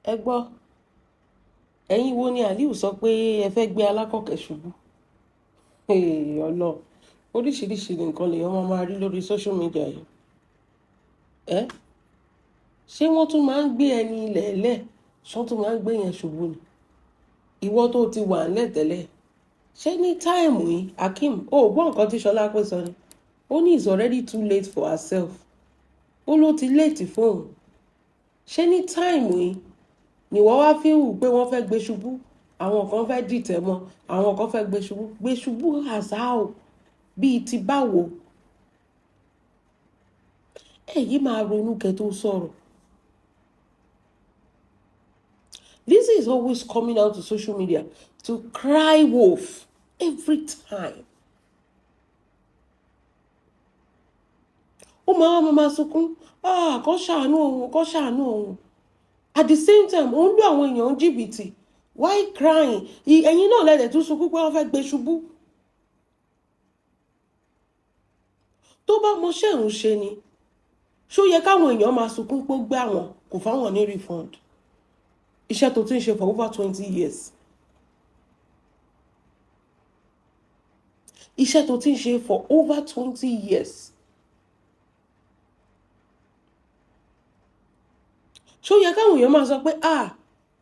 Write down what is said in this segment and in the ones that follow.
Ẹ gbọ́, ẹ̀yin wo ni Aliu sọ pé ẹ fẹ́ gbé Alákọ̀kẹ́ ṣubú? Ọlọ́run, oríṣiríṣi nǹkan lèèyàn máa máa rí lórí social media yìí. Ẹ́, ṣé wọ́n tún máa ń gbé ẹni ilẹ̀ ẹlẹ̀? Ṣé wọ́n tún máa ń gbé yẹn ṣubú ni? Ìwọ tó ti wà nílẹ̀ tẹ́lẹ̀, ṣé ní time yìí, Akeem, o ò gbọ́ nǹkan tí Ṣọlápé sọ ni? Ó ní it's already too late for herself. Ó ló ti late fóun. Ṣé ní time yìí ni wọ́n wá fi hù pé wọ́n fẹ́ gbé ṣubú? Àwọn kan fẹ́ dìtẹ̀ mọ́, àwọn kan fẹ́ gbé ṣubú. Gbé ṣubú as how? Bíi ti báwo? Èyí máa ronú kẹ́ tó sọ̀rọ̀. Lizzy is always coming out to social media to cry wolf every time. Ó máa wá máa sunkún, ah, kó ṣàánú òun, kó ṣàánú òun. At the same time, ó ń lu àwọn èèyàn jìbìtì. Why crying? Ẹ̀yin náà lẹ́dẹ̀ tún sunkún pé wọ́n fẹ́ gbé ṣubú. Tó bá mọṣẹ́ òun ṣe ni, ṣó yẹ káwọn èèyàn máa sunkún pé ó gbé àwọn kò fáwọn ní refund? Iṣẹ́ tó ti ń ṣe for over 20 years. Iṣẹ́ tó ti ń ṣe for over 20 years. Ṣó yẹ káwọn èèyàn máa sọ pé, ah,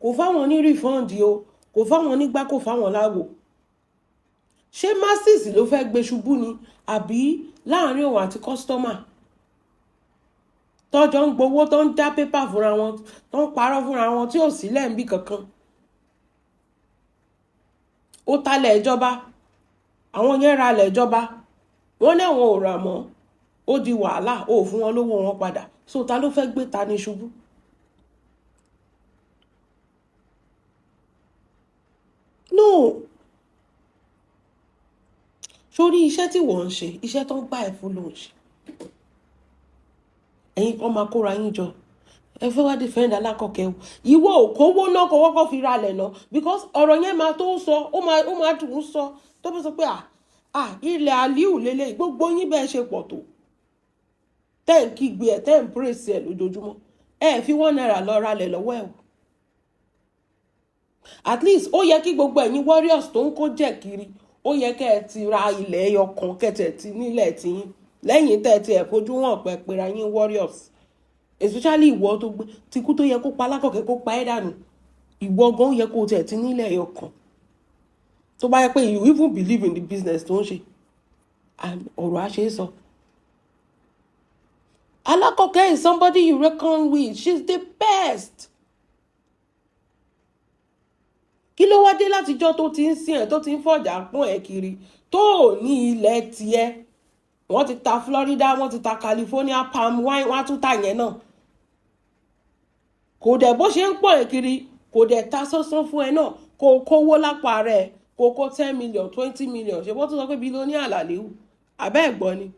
kò fáwọn ní refund o, kò fáwọn nígbà, kò fáwọn láwo? Ṣé masses ló fẹ́ gbé ṣubú ni àbí láàrin òun àti customer? Tọ́jọ́ ń gbowó, tó ń já pépà fúnra wọn, tó ń parọ́ fúnra wọn tí ò sí lẹ́ǹbí kankan. Ó talẹ̀ ìjọba, àwọn yẹn ra ilẹ̀ ìjọba, wọ́n ní àwọn ò rà mọ́, ó di wàhálà, ó fún wọn lówó wọn padà. So ta ló fẹ́ gbé ta ní ṣubú? No. Sórí iṣẹ́ tí wọ́n ń ṣe, iṣẹ́ tó ń gbà ẹ́ fún ló ń ṣe. Ẹ̀yin kan máa kóra yín jọ. Ẹ fẹ́ wá defend Alákọ̀kẹ́ o. Ìwọ ò kówó náà kó kọ́kọ́ fi ra lẹ̀ náà because ọ̀rọ̀ yẹn máa tó sọ, ó máa dùn ún sọ. Tó bá sọ pé à ilẹ̀ Aliu lélẹ̀, gbogbo yín bẹ́ẹ̀ ṣe pọ̀ tó. Tẹ́ ń kígbe ẹ̀, tẹ́ ń praise ẹ̀ lójoojúmọ́. Ẹ fi ₦1 lọ ra lẹ̀ lọ́wọ́ ẹ̀ o. At least ó yẹ kí gbogbo ẹ̀yin warriors tó ń kó jẹ̀ kiri, ó yẹ kẹ́ ẹ ti ra ilẹ̀ ẹyọ kan kẹ́tẹ̀ ti nílẹ̀ tiyín. Lẹ́yìn tẹ́ ẹ ti ẹ̀ fojú hàn pẹ́ pera yín warriors. Especially ìwọ tó gbé tikú tó yẹ kó pa Alákọ̀kẹ́ kó pa ẹ́ dànù. Ìwọ gan yẹ kó tiẹ̀ ti nílẹ̀ ẹyọ kan. Tó bá yẹ pé you even believe in the business tó ń ṣe, ọ̀rọ̀ á ṣe é sọ. Alákọ̀kẹ́ is somebody you reckon with. She's the best. Kí ló wá dé látijọ́ tó ti ń sìn ẹ́, tó ti ń fọ̀jà pọ́n ẹ̀ kiri, tó ò ní ilẹ̀ tiẹ̀? Wọ́n ti ta Florida, wọ́n ti ta California palm wine, wọ́n á tún ta yẹn náà. Kò dẹ̀ bó ṣe ń pọ́n ẹ̀ kiri, kò dẹ̀ ta sánsán fún ẹ náà, kò kówó lápá rẹ̀, kò kó 10 million, 20 million. Ṣé wọ́n tún sọ pé billionaire l'Aliu? Àbẹ́ ẹ̀ gbọ́ ni.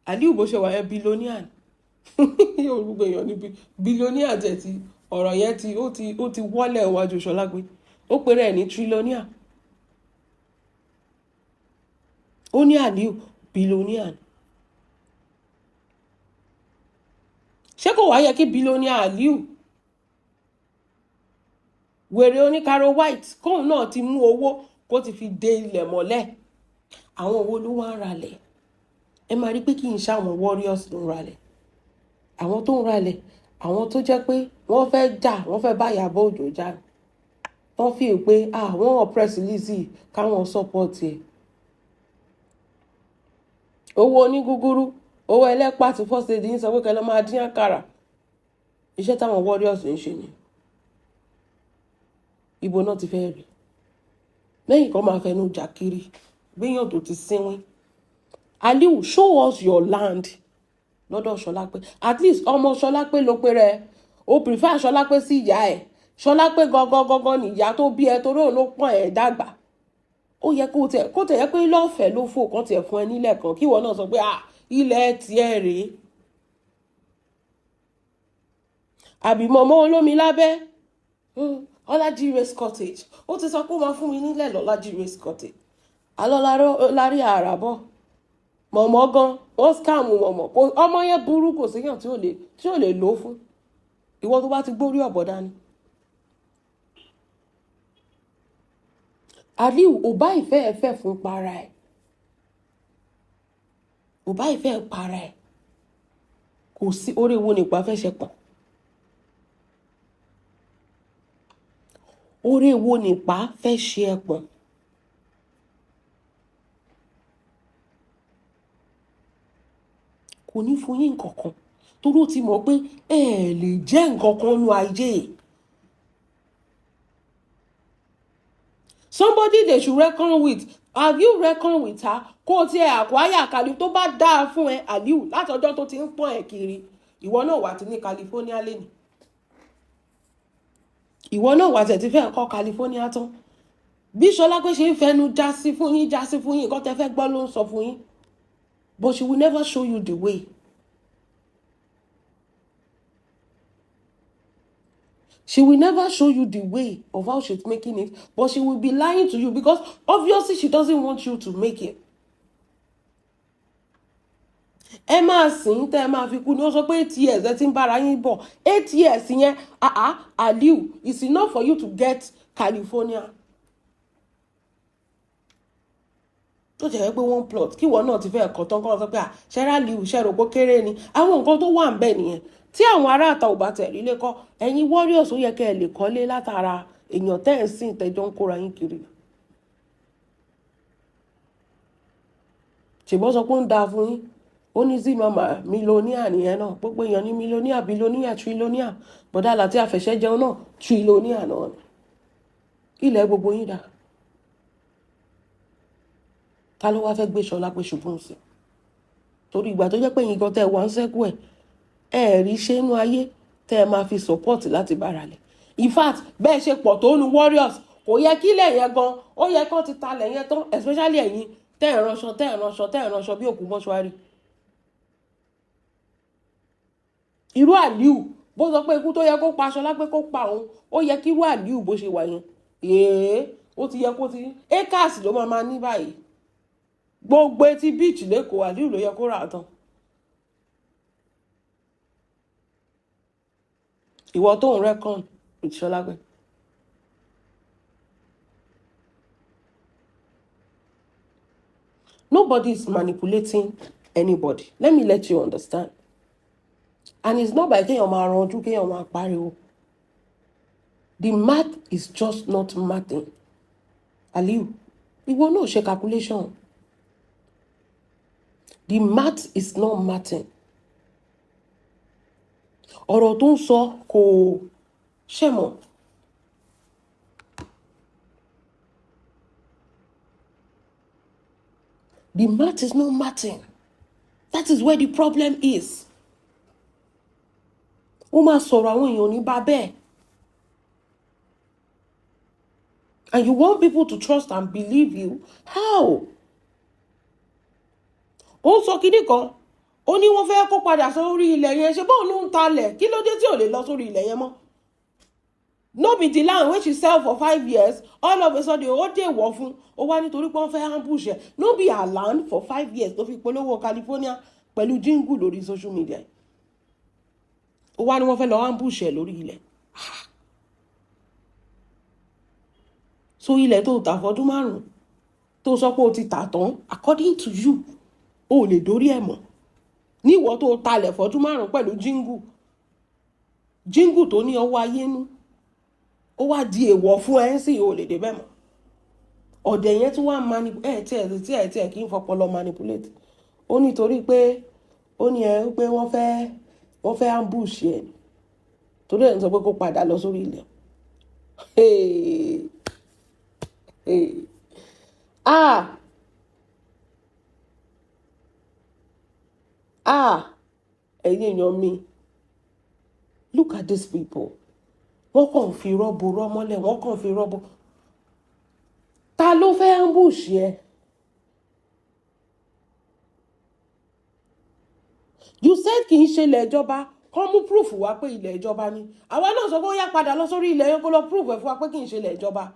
Aliu bó ṣe wà yẹn billionaire ni. Yóò gbogbo èèyàn níbi billionaire tẹ̀ ti ọ̀rọ̀ yẹn ti ó ti wọ́lẹ̀ wájú Ṣọlápé. Ó pèrè ẹ̀ ní trillionaire. Ó ní Aliu billionaire. Ṣé kò wá yẹ kí billionaire Aliu wèrè oníkaro white kóun náà ti mú owó kó ti fi dé ilẹ̀ mọ́lẹ̀? Àwọn owó ló wá ń ralẹ̀. Ẹ máa rí pé kì í ṣe àwọn warriors ló ń ralẹ̀. Àwọn tó ń ralẹ̀, àwọn tó jẹ́ pé wọ́n fẹ́ jà, wọ́n fẹ́ bá Ìyábọ̀ Òjó jà. Wọ́n fi pé wọ́n oppress Lizzy káwọn support ẹ̀. Owó onígúgúrú, owó ẹlẹ́pà tí first lady ń sọ pé kẹ́ lọ máa dín àkàrà. Iṣẹ́ táwọn warriors ń ṣe ni. Ibo náà ti fẹ́ rí. Lẹ́yìn kan máa fẹnu jà kiri, gbéyàn tó ti sínwín. Aliu, show us your land lọ́dọ̀ Ṣọlápé. At least ọmọ Ṣọlápé ló pé rẹ̀. O prefer Ṣọlápé sí ìyá ẹ̀. Ṣọlápé gangan gangan ni ìyá tó bí ẹ torí òun ló pọ́n ẹ̀ dàgbà. Ó yẹ kó tẹ̀ yẹ pé lọ́fẹ̀ẹ́ ló fò kán tiẹ̀ fún ẹ nílẹ̀ kan kí ìwọ náà sọ pé ah ilẹ̀ tiẹ̀ rèé. Àbí mọ̀mọ́ olómi lábẹ́. Ọlájí Race Cottage. Ó ti sọ pé ó máa fún mi nílẹ̀ lọ́lájí Race Cottage. Alọ́ lárí àràbọ̀. Mọ̀mọ́ gan, wọ́n scam mọ̀mọ́. Ọmọ yẹn burú, kò séyàn tí ò lè lò ó fún. Ìwọ tó bá ti gbórí ọ̀bọ dání. Aliu, ò bá ìfẹ́ ẹ fẹ́ fún para ẹ̀, ò bá ìfẹ́ ẹ para ẹ̀. Kò sí orí wo nípa fẹ́ ṣe pọ̀, orí wo nípa fẹ́ ṣe ẹ pọ̀. Kò ní fún yín nǹkankan torí ó ti mọ̀ pé ẹ lè jẹ́ nǹkankan nú ayé. Somebody they should reckon with. Have you reckon with her? Kó o tiẹ̀ àkọ́yà Kàlí tó bá dáa fún ẹ, Aliu, látọjọ́ tó ti ń pọ́n ẹ̀ kiri, ìwọ náà wà ti ní California lẹ́nu, ìwọ náà wà tẹ̀ ti fẹ́ kọ́ California tán. Bí Ṣọlápé ṣe ń fẹnu já sí fún yín, já sí fún yín, nǹkan tẹ́ fẹ́ gbọ́ ló ń sọ fún yín, but she will never show you the way. She will never show you the way of how she's making it, but she will be lying to you because obviously she doesn't want you to make it. Ẹ máa sìn tẹ́ ẹ máa fi kú ni. Ó sọ pé 8 years ẹ ti ń bára yín bọ̀. 8 years yẹn, ah ah, Aliu, it's enough for you to get California. Tó jẹ́ pé one plot kí ìwọ náà ti fẹ́ ẹ̀kọ́ tán, kọ́ sọ pé à ṣẹ́rá Aliu ṣẹ́rò pé kéré ni. Àwọn nǹkan tó wà ń bẹ̀ nìyẹn. Tí àwọn aráàta ò bá tẹ̀ rí lé kọ́, ẹ̀yin warriors, ó yẹ kẹ́ ẹ lè kọ́lé látara èèyàn tẹ́ ẹ̀ sìn tẹ́jọ́ ń kóra yín kiri. Ṣùgbọ́n sọ pé ó ń dáa fún yín, ó ní sí màmá millionaire nìyẹn náà. Gbogbo èèyàn ní millionaire, billionaire, trillionaire. Bọ̀dá àti àfẹ̀ṣẹ́ jẹun náà, trillionaire náà ni. Ilẹ̀ gbogbo yín dà? Ta ló wá fẹ́ gbé Ṣọlá pé ṣubú sí? Torí ìgbà tó jẹ́ pé yín gan tẹ́ ẹ wá ń sẹ́kù ẹ̀, ẹ rí ṣé inú ayé tẹ́ ẹ máa fi support láti bára lẹ̀. In fact, bẹ́ẹ̀ ṣe pọ̀ tó nu warriors, kò yẹ kílẹ̀ yẹn gan, ó yẹ kán ti talẹ̀ yẹn tán, especially ẹ̀yin tẹ́ ẹ̀ ránṣọ, tẹ́ ẹ̀ ránṣọ, tẹ́ ẹ̀ ránṣọ bí òkú mọ́ṣúárì. Irú Àlíù bó sọ pé ikú tó yẹ kó pa Ṣọlá pé kó pa òun, ó yẹ kí irú Àlíù bó ṣe wà yẹn, èé, ó ti yẹ kó ti acres ló máa máa ní báyìí. Gbogbo etí beach l'Ékòó, Àlíù ló yẹ kó rà tán. Ìwọ tó ń reckon with Ṣọlápé. Nobody is manipulating anybody. Let me let you understand. And it's not by kéèyàn máa ranjú, kéèyàn máa pariwo. The math is just not mathing. Aliu, ìwọ náà ṣe calculation. The math is not mathing. Ọ̀rọ̀ tó ń sọ kò ṣẹ̀mọ̀. The math is not mathing. That is where the problem is. Ó máa sọ̀rọ̀, àwọn èèyàn ní bá bẹ́ẹ̀. And you want people to trust and believe you? How? Ó ń sọ kinní kan, ó ní wọ́n fẹ́ kó padà sórí ilẹ̀ yẹn. Ṣe bóun ló ń talẹ̀? Kí ló dé tí ò lè lọ sórí ilẹ̀ yẹn mọ́? No be the land wey she sell for 5 years, all of a sudden ó dé wọ̀ fún ó wá nítorí pé wọ́n fẹ́ ambush ẹ̀. No be her land for 5 years tó fi polówó California pẹ̀lú jingle lórí social media, ó wá ní wọ́n fẹ́ lọ ambush ẹ̀ lórí ilẹ̀. So ilẹ̀ tó tà fọdún 5 tó sọ pé o ti tà tán, according to you, o ò lè dórí ẹ̀ mọ́. Níwọ̀ tó talẹ̀ fọdún 5 pẹ̀lú jingle jingle tó ní ọwọ́ ayé nú, ó wá di èèwọ̀ fún ẹ ń sìn, o ò lè débẹ̀ mọ́. Ọ̀dẹ̀ yẹn tún wá manipulate ẹ̀ tí ẹ̀ kì í fọpọlọ manipulate. Ó nítorí pé ó ní ẹ pé wọ́n fẹ́ ambush ẹ̀ ni, torí ẹ̀ ń sọ pé kó padà lọ sórí ilẹ̀. Hey. Hey. Ah ah, ẹ̀yin èèyàn mi, look at these people. Wọ́n kàn fi rọ́bù rọ́ mọ́lẹ̀, wọ́n kàn fi rọ́bù. Ta ló fẹ́ ambush ẹ? You said kì í ṣe ilẹ̀ ìjọba. Kọ́ mú proof wá pé ilẹ̀ ìjọba ni. Àwa náà sọ pé ó yá, padà lọ sórí ilẹ̀ yẹn, kó lọ proof ẹ̀ fún wa pé kì í ṣe ilẹ̀ ìjọba.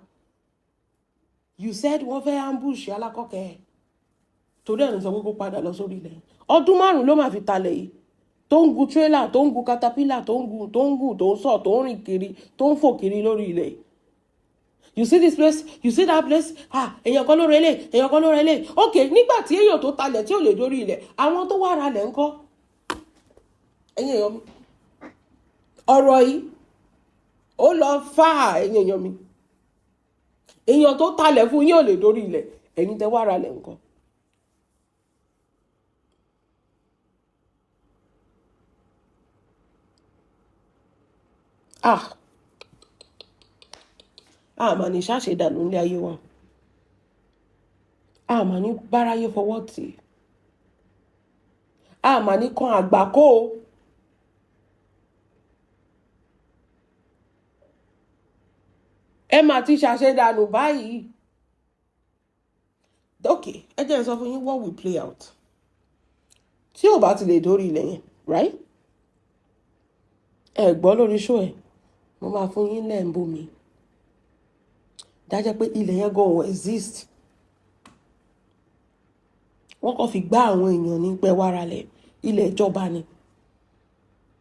You said wọ́n fẹ́ ambush alákọ̀ọ́kẹ́ ẹ̀, torí ẹ̀ ń sọ pé kó padà lọ sórí ilẹ̀. Ọdún 5 ló máa fi talẹ̀ yìí, tó ń gun trailer, tó ń gun caterpillar, tó ń gun, tó ń gùn, tó ń sọ̀, tó ń rìn kiri, tó ń fò kiri lórí ilẹ̀ yìí. You see this place, you see that place. Ah, èèyàn kan ló relé, èèyàn kan ló relé. Ok, nígbà tí èèyàn tó talẹ̀ tí ò lè dórí ilẹ̀, àwọn tó wà ra lẹ̀ ńkọ́? Ẹ̀yin èèyàn mi, ọ̀rọ̀ yìí ó lọ fà. Ẹ̀yin èèyàn mi, èèyàn tó talẹ̀ fún yín ò lè dórí ilẹ̀, ẹ̀yin tẹ́ wà ra lẹ̀ ńkọ́? Ah, àmà ní ṣáṣe dànù nílé ayé wa, àmà ní báráyé fọwọ́ tì í, àmà ní kan àgbákò o. Ẹ mà ti ṣàṣedànù báyìí. Ok, ẹ jẹ́ n sọ fún yín what will play out tí ò bá ti lè dórí ilẹ̀ yẹn, right? Ẹ gbọ́ lórí show ẹ̀, mo máa fún yín lẹ́ǹbó mi dájẹ́ pé ilẹ̀ yẹn gan ò exist. Wọ́n kàn fi gbá àwọn èèyàn ní pẹ́ wáralẹ̀ ilẹ̀ ìjọba ni.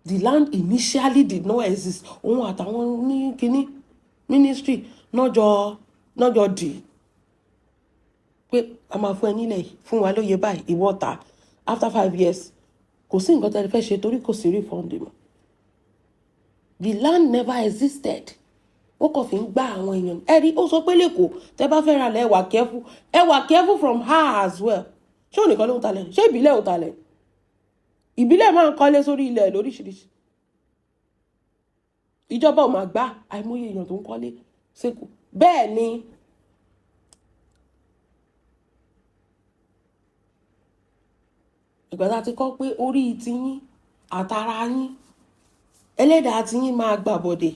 The land initially did not exist. Òun àtàwọn ní kínní ministry nájọ dì í pé a máa fún ẹ nílẹ̀ yìí, fún wa lóye báyìí, ìwọ ta. After 5 years, kò sí nǹkan tẹ́lẹ̀ fẹ́ ṣe torí kò sí refund mọ́. The land never existed. Wọ́n kàn fi ń gbá àwọn èèyàn. Ẹ rí, ó sọ pé lẹ́kọ̀ọ́, tẹ́ bá fẹ́ ra lẹ̀, ẹ wà careful, ẹ wà careful from her as well. Ṣé òun nìkan ló ń talẹ̀? Ṣé ìbílẹ̀ ò talẹ̀? Ìbílẹ̀ máa ń kọ́lé sórí ilẹ̀ lóríṣiríṣi. Ìjọba ò máa gbá àìmọye èèyàn tó ń kọ́lé sẹ́kù. Bẹ́ẹ̀ ni ìgbà tá a ti kọ́ pé orí tiyín àtara yín, ẹlẹ́dàá tiyín máa gbàbọ̀dẹ̀,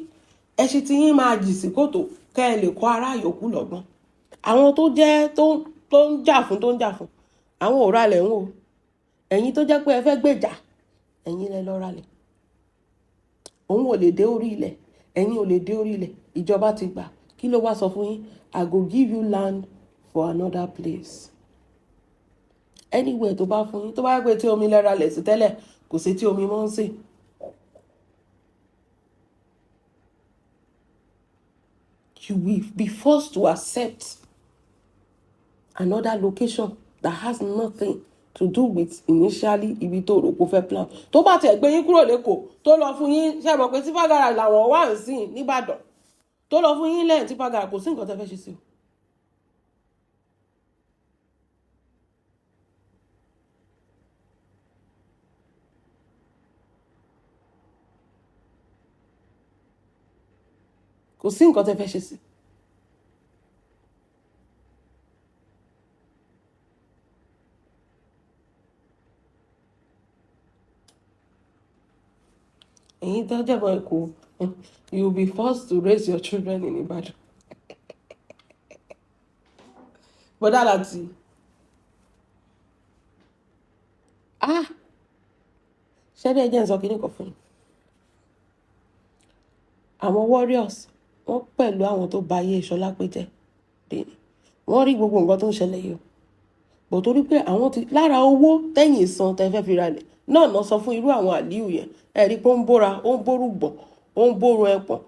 ẹṣin tiyín máa jì sí kòtò, kẹ́ ẹ lè kọ́ ará yòókù lọ́gbọ́n. Àwọn tó jẹ́ tó ń jà fún, tó ń jà fún, àwọn ò ralẹ̀ ń wò. Ẹ̀yin tó jẹ́ pé ẹ fẹ́ gbèjà, ẹ̀yin lẹ lọ ralẹ̀. Òun ò lè dé orí ilẹ̀, ẹ̀yin ò lè dé orí ilẹ̀. Ìjọba ti gbà. Kí ló wá sọ fún yín? "I go give you land for another place." Anywhere tó bá fún yín, tó bá yẹ pé tí omi lẹ́ra lẹ̀ sí tẹ́lẹ̀, kò sí tí omi mọ́ ń sìn. You will be forced to accept another location that has nothing to do with initially ibi tó rò kó fẹ́ plan. Tó bá tiẹ̀ gbé yín kúrò lẹ́kọ̀ọ́, tó lọ fún yín, ṣe mọ̀ pé tipper garage làwọn wà ń sìn nìbàdàn, tó lọ fún yín lẹ́yìn tipper garage, kò sí nǹkan tẹ́ fẹ́ ṣe sí o. Kò sí nǹkan tẹ́ fẹ́ ṣe sí. Ẹ̀yin tó jẹ̀bọ̀ Èkó, you will be forced to raise your children in Ibadan. Bọ́dá láti, ah, ṣẹ́rí, ẹ jẹ́ n sọ kiní kan fún yín. Àwọn warriors, wọ́n pẹ̀lú àwọn tó ba ayé Ṣọlá pé jẹ́ dèní. Wọ́n rí gbogbo nǹkan tó ń ṣẹlẹ̀ yìí o bò, torí pé àwọn ti lára owó tẹ̀yìn san tẹ́ fẹ́ fi ralẹ̀ náà náà sọ fún irú àwọn Àlíù yẹn. Ẹ rí i pé ó ń bóra, ó ń bórúgbọ̀n, ó ń bórun ẹpọ̀n.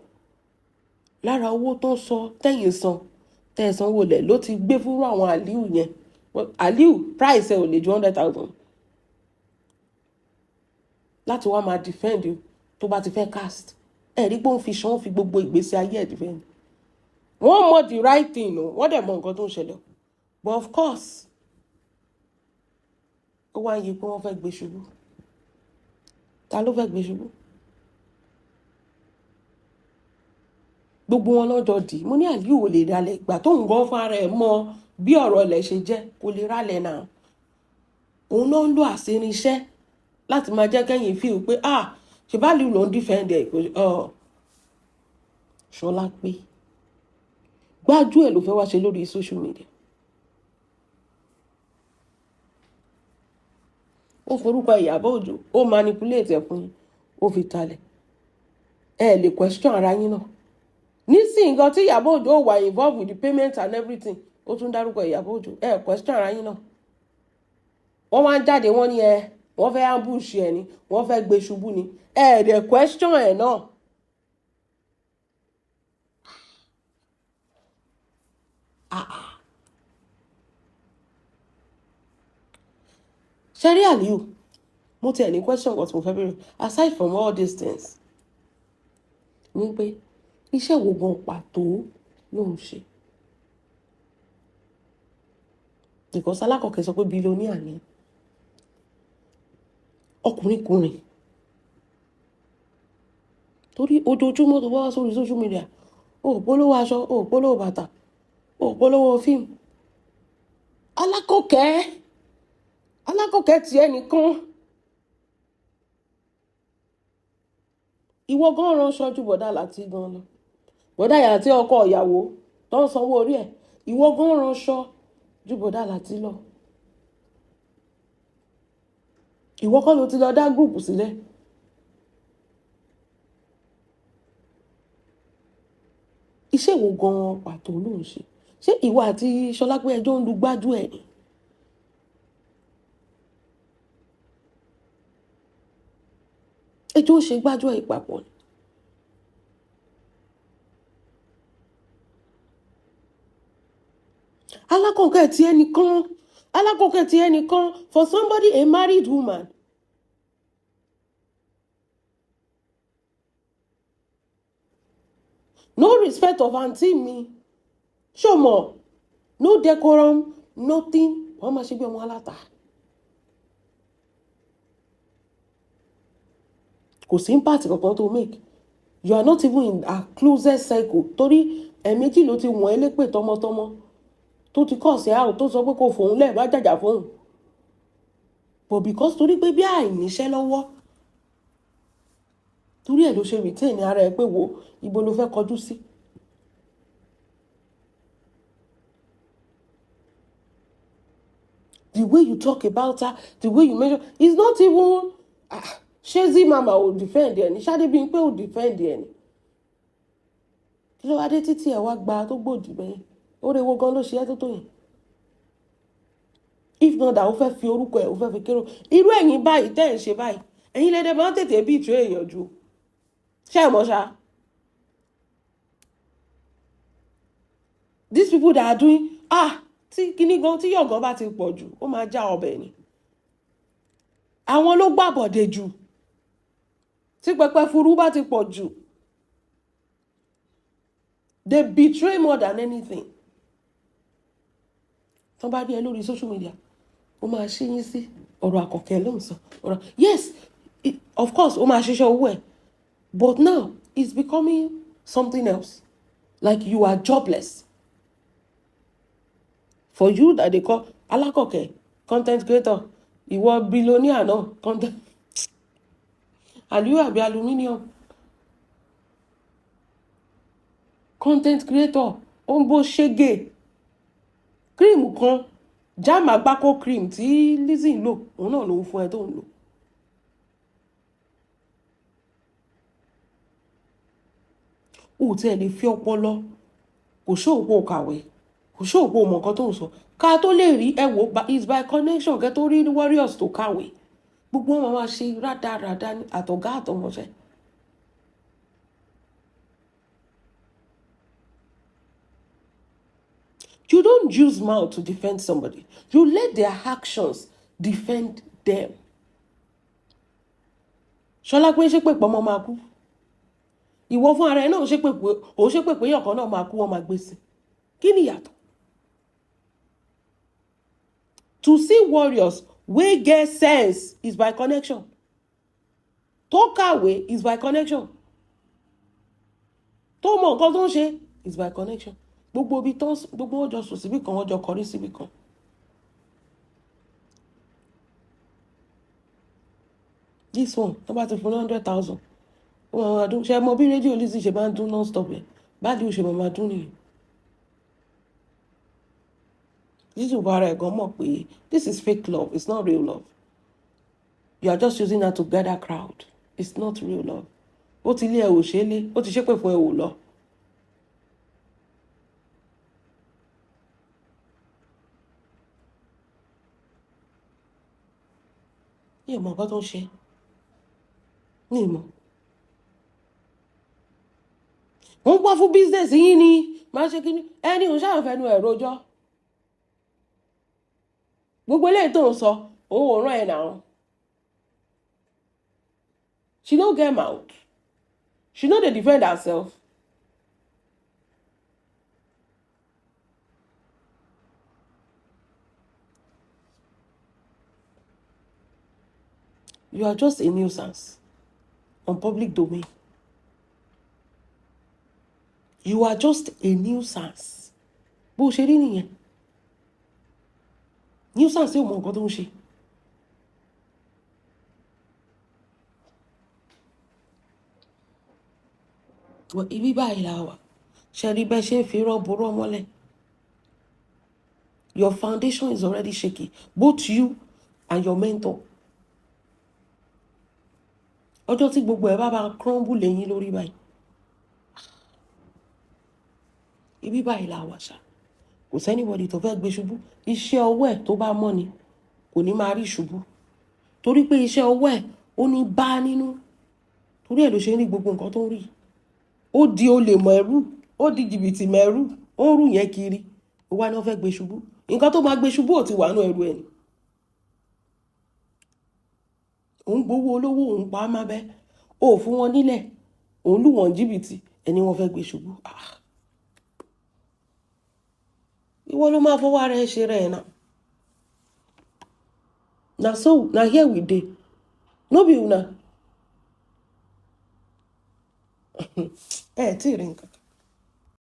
Lára owó tó ń sọ tẹ̀yìn san tẹ́ ẹ sanwó lẹ̀ ló ti gbé fúnrú àwọn Àlíù yẹn. Àlíù, price ẹ ò lè ju 100,000 láti wá máa defend tó bá ti fẹ́ cast. Ẹ rí pé ó ń fi ṣan, fi gbogbo ìgbésí ayé ẹ̀ defend. Wọ́n mọ the right thing o, wọ́n dẹ̀ mọ nǹkan tó ń ṣẹlẹ̀ o. But of course, ó wá ń yí pé wọ́n fẹ́ gbé ṣubú. Ta ló fẹ́ gbé ṣubú? Gbogbo wọn lọ́jọ́ dì í. Mo ní Àlíù ò lè ralẹ̀ ìgbà tó ń gan fún ara ẹ̀ mọ bí ọ̀rọ̀ ilẹ̀ ṣe jẹ́, kò lè ralẹ̀ náà. Òun náà ń lo àṣírí láti máa jẹ́ kẹ́yìn feel pé, ah, ṣe bá Àlíù ló ń defend ẹ̀. Ṣọlá pé gbájú ẹ̀ ló fẹ́ wá ṣe lórí social media. Ó forúkọ Ìyábọ̀ Òjó, ó manipulate ẹ̀ fún yín, ó fi talẹ̀. Ẹ lè question ara yín náà nísìnyí gan tí Ìyábọ̀ Òjó wà involved with the payment and everything. Ó tún dárúkọ Ìyábọ̀ Òjó. Ẹ question ara yín náà. Wọ́n wá ń jáde, wọ́n ní ẹ wọ́n fẹ́ ambush ẹ ni, wọ́n fẹ́ gbé ṣubú ni. Ẹ dẹ̀ question ẹ̀ náà. Ṣẹ́rí Aliu, mo tiẹ̀ ní question kan tí mo fẹ́ béèrè aside from all these things, ní pé iṣẹ́ wo gan pàtó ló ń ṣe? Because alákọ̀ọ́kẹ́ sọ pé billionaire ni ọkùnrin kùnrin, torí ojoojúmọ́ tó bá wá sórí social media, o ò polówó aṣọ, o ò polówó bàtà, o ò polówó fíìmù. Alákọ̀ọ́kẹ́, alákọ̀ọ́kẹ́ tiẹ̀ nìkan, ìwọ gan ránṣọ ju bọ̀dá láti gan lọ, bọ̀dá yàrá tí ọkọ ìyàwó tó ń sanwó orí ẹ̀, ìwọ gan ránṣọ ju bọ̀dá láti lọ. Ìwọ kọ́ ló ti lọ dá group sílẹ̀? Iṣẹ́ wo gan-an pàtó ló ń ṣe? Ṣé ìwọ àti Ṣọlápé ẹjọ́ ń lu gbájú ẹ̀ ni? Ẹjọ́ ń ṣe gbájú ẹ̀ papọ̀ ni? Alákọ̀ọ́kẹ́ tí ẹnìkan, alákọ̀ọ́kẹ́ tí ẹnìkan, for somebody, a married woman. No respect of aunty mi. Ṣó mọ̀? No decorum, nothing. Wọ́n máa ṣe bí ọmọ aláta. Kò sí impact kankan tó make. You are not even in her closest circle, torí ẹ̀ẹ̀mejì ló ti wọ̀n ẹ́ lépè tọmọtọmọ, tó ti kọ̀ sí out, tó sọ pé kò fòun lẹ́ẹ̀ bá jàjà fóun. But because torí pé bí àìníṣẹ́ lọ́wọ́, torí ẹ̀ ló ṣe retain ara ẹ pé wo ibo ló fẹ́ kọjú sí. The way you talk about her, the way you measure, it's not even, ah, ṣé mama ò defend ẹ ní? Ṣadé bíi pé ò defend ẹ ní? Kí ló wá dé títí ẹ wá gba tó gbòdì bẹ́yẹn? Ó rewó gan ló ṣe é tó tó yẹn? If not that ó fẹ́ fi orúkọ ẹ̀, ó fẹ́ fi kérò irú ẹ̀yin báyìí tẹ́ ẹ̀ ń ṣe báyìí, ẹ̀yin lẹ́dẹ̀ máa ń tètè bí ìtú èèyàn jù. Ṣé ẹ̀ mọ̀ ṣá? These people that are doing, ah, tí kíní gan, tí yọ̀gàn bá ti pọ̀ jù, ó máa já ọbẹ̀ ni. Àwọn ló gbàbọ̀dé jù. Tí pẹpẹ furu bá ti pọ̀ jù, they betray more than anything. Tán bá rí ẹ lórí social media, ó máa ṣe yín sí ọ̀rọ̀ àkọ́kẹ́ ló ń sọ ọ̀rọ̀. Yes, of course, ó máa ṣiṣẹ́ owó ẹ̀, but now it's becoming something else, like you are jobless. For you that they call alákọ̀kẹ́ content creator, ìwọ billionaire náà, content Aliu àbí aluminium content creator, ó ń bó ṣégè cream kan, jam àgbákò cream tí Lizzy ń lò, òun náà ló ń fún ẹ tó ń lò. O tiẹ̀ lè fi ọpọlọ, kò ṣóòpó kàwé, kò ṣóòpó mọ̀ nǹkan tó ń sọ. Ká tó lè rí ẹ wò, it's by connection kẹ́ tó rí warriors tó kàwé. Gbogbo wọn máa ṣe rádaràda ní àtọ̀gá àtọmọṣẹ́. You don't use mouth to defend somebody. You let their actions defend them. Ṣọlá pé ṣépè pé ọmọ máa kú. Ìwọ fún ara ẹ náà ṣépè pé òun ṣépè pé èèyàn kan náà máa kú, wọ́n máa gbé sí. Kí ni ìyàtọ̀? To see warriors wey get sense is by connection. Tó kàwé is by connection. Tó mọ nǹkan tó ń ṣe is by connection. Gbogbo ibi tó gbogbo wọn jọ sùn síbì kan, wọ́n jọ kọrí síbì kan. This one, tó bá ti fún ní 100,000, ó máa máa dún. Ṣe mọ bí rédíò Lizzy ṣe máa ń dún non stop yẹn? Báàdì ó ṣe máa máa dún nìyẹn. Lizzy bá ara ẹ̀ gan mọ̀ pé this is fake love, it's not real love. You are just using her to gather crowd. It's not real love. Ó ti lé ẹ, ò ṣe é lé, ó ti ṣépè fún ẹ, ò lọ. Mi ò mọ nǹkan tó ń ṣe. Mi ò mọ̀. Wọ́n ń wá fún business yín ni, máa ṣe kí ni ẹni òun ṣáà fẹnu ẹ̀ rojọ́. Gbogbo eléyìí tó ń sọ, Òun ò rán ẹ náà. She no get mouth, she no dey defend herself. You are just a nuisance on public domain. You are just a nuisance. Bó ṣe rí nìyẹn, nuisance yóò mọ nǹkan tó ń ṣe. Ibi báyìí la wà. Ṣe rí bẹ́ẹ̀ ṣe ń fi rọ́ọ̀bù rọ́ mọ́lẹ̀? Your foundation is already shaky, both you and your mentor. Ọjọ́ tí gbogbo ẹ̀ bá crumble lẹ́yìn lórí báyìí, ibi báyìí la wà ṣá. Kò sí anybody tó fẹ́ gbé ṣubú. Iṣẹ́ ọwọ́ ẹ̀ tó bá mọ́ ni kò ní máa rí ṣubú, torí pé iṣẹ́ ọwọ́ ẹ̀ ó ní bá nínú. Torí ẹ̀ ló ṣe ń rí gbogbo nǹkan tó ń rí. Ó di olè mọ̀ ẹrú, ó di jìbìtì mọ̀ ẹrú, ó ń rù yẹn kiri. Ó wá ní wọ́n fẹ́ gbé ṣubú. Nǹkan tó máa gbé ṣubú ò ti wà nù ẹrú ẹ̀ ni. Òun gbowó olówó, òun pa á má bẹ́, ó fún wọn nílẹ̀, òun lù wọ́n jìbìtì, ẹni wọ́n fẹ́ gbé ṣubú. Ah, ìwọ ló máa fọwọ́ ara ẹ ṣe rẹ̀ náà. Na so na here we dey, no be una. Ẹ tí ì rí nǹkan kan.